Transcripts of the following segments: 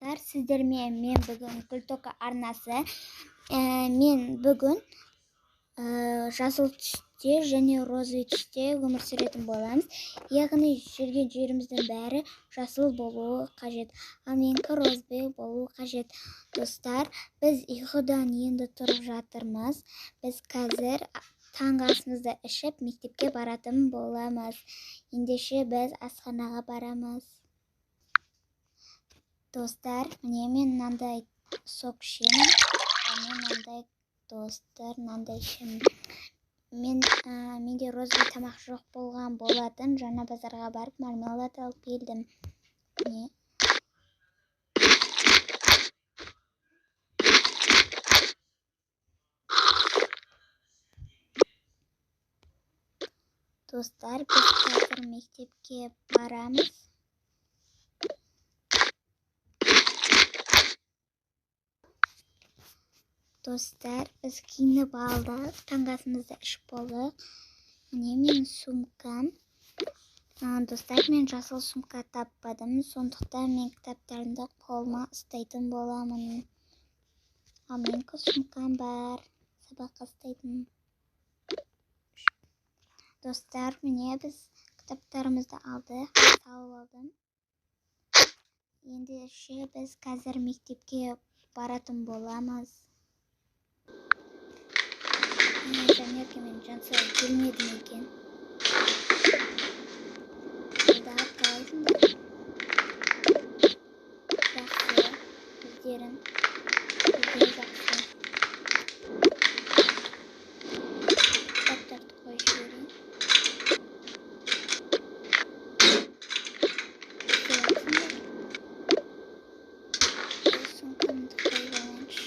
Достар, сіздермен мен бүгін Гүлтока арнасы. Мен бүгін жасыл түсте және розовый түсте өмір сүретін боламыз. Яғни жүрген жеріміздің бәрі жасыл болуы қажет. Ал менікі розовый болуы қажет. Достар, біз ұйқыдан енді тұрып жатырмыз. Біз қазір таңғы асымызды ішіп мектепке баратын боламыз. Ендеше біз асханаға барамыз. Достар, міне мен мынандай сок ішемін. Ал мен мынандай, достар, мынандай ішемін. Менде розовый тамақ жоқ болған болатын. Жаңа базарға барып мармелад алып келдім. Міне. Достар, біз қазір мектепке барамыз. Достар, біз киініп алдық, таңғы асымызды ішіп болдық. Міне менің сумкам. Достар, мен жасыл сумка таппадым, сондықтан мен кітаптарымды қолыма ұстайтын боламын. Ал менікі сумкам бар, сабаққа ұстайтын. Достар, міне біз кітаптарымызды алдық, салып алдым. Ендеше біз қазір мектепке баратын боламыз. Жанерке мен Жансая келмеді ме екен? Қыздар, қалайсыңдар? Жақсы, өздерің. Өздері жақсы. Кітаптарды қойып жіберейін. Келесіңдер. Сумкамды қойып алайыншы.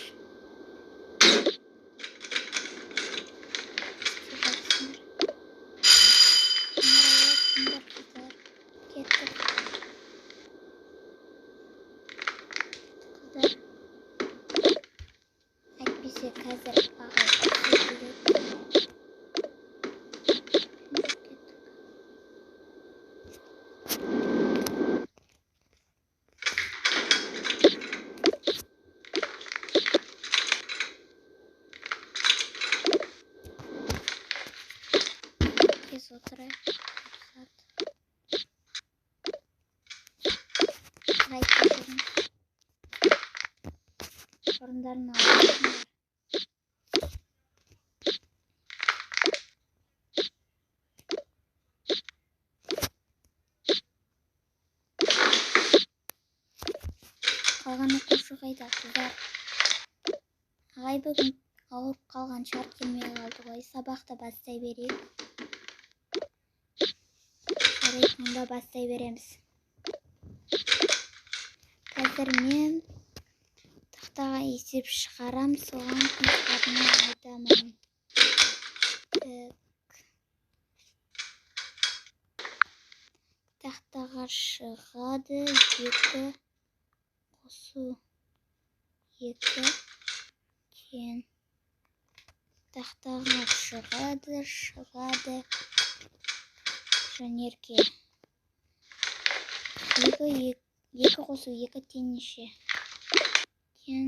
Қазір ағай тез отырайық. Ағай, орындарын алып. Қалған оқушы қайда, қыздар? Ағай бүгін ауырып қалған шығар, келмей қалды ғой. Сабақты бастай берейік. Жарайды, онда бастай береміз. Қазір мен тақтаға есеп шығарам, соған кім шығатынын айтамын. Так. Тақтаға шығады 2 қосу 2 тең. Тақтаға шығады Жанерке. 2 қосу 2 тең неше? Тең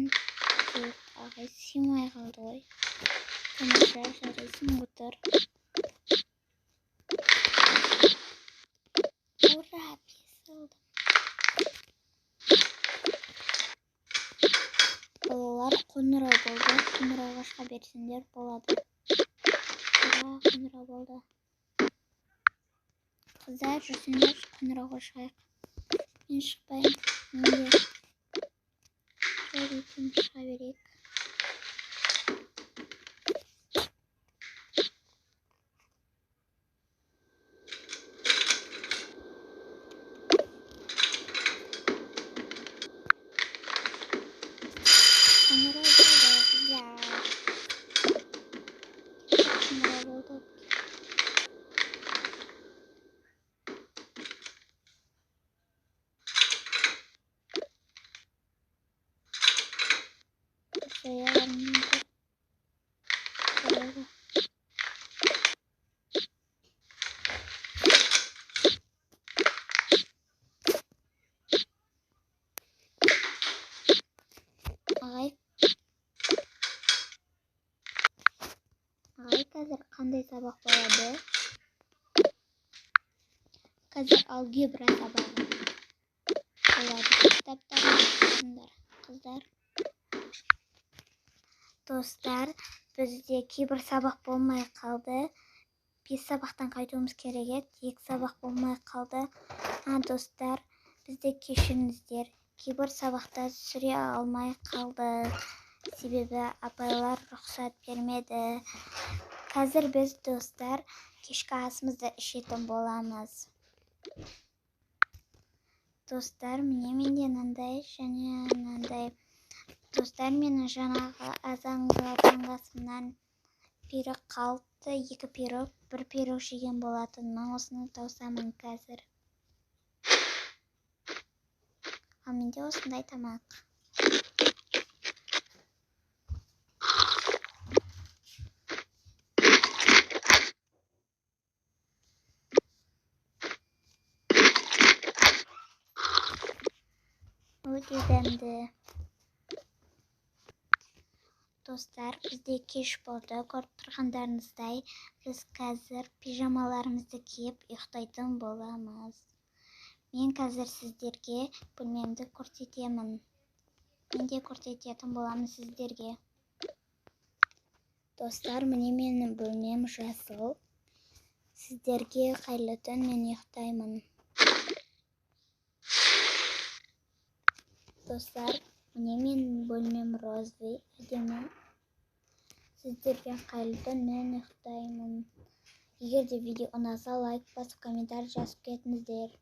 4. Ағай сыймай қалды ғой. Тамаша, жарайсың, отыр. Ура, 5 алдым. Балалар, қоңырау болды. Қоңырауға шыға берсеңдер болады. Ура, қоңырау болды. Қыздар, жүрсеңдер, қоңырауға шығайық. Мен шықпаймын. Менде жоқ екен, шыға берейік. Қоңырау болды, қыздар. Қоңырау болды. Ағай, ағай, қазір қандай сабақ болады? Қазір алгебра сабағы болады. Кітаптарыңызды шығарыңдар, қыздар. Достар, бізде кейбір сабақ болмай қалды. 5 сабақтан қайтуымыз керек еді. 2 сабақ болмай қалды. Достар, бізді кешіріңіздер. Кейбір сабақта түсіре алмай қалдық. Себебі апайлар рұқсат бермеді. Қазір біз, достар, кешкі асымызды ішетін боламыз. Достар, міне менде мынандай және мынандай. Достар, менің жаңағы азанғы таңғы асымнан пирог қалыпты. 2 пирог, 1 пирог жеген болатынмын. Осыны тауысамын қазір. Ал менде осындай тамақ. Өте дәмді. Достар, бізде кеш болды. Көріп тұрғандарыңыздай, біз қазір пижамаларымызды киіп ұйықтайтын боламыз. Мен қазір сіздерге бөлмемді көрсетемін. Мен де көрсететін боламын сіздерге. Достар, міне менің бөлмем жасыл. Сіздерге қайырлы түн, мен ұйықтаймын. Достар, міне менің бөлмем розовый, әдемі. Сіздерге қайырлы түн, мен ұйықтаймын. Егер де видео ұнаса, лайк басып, комментарий жазып кетіңіздер.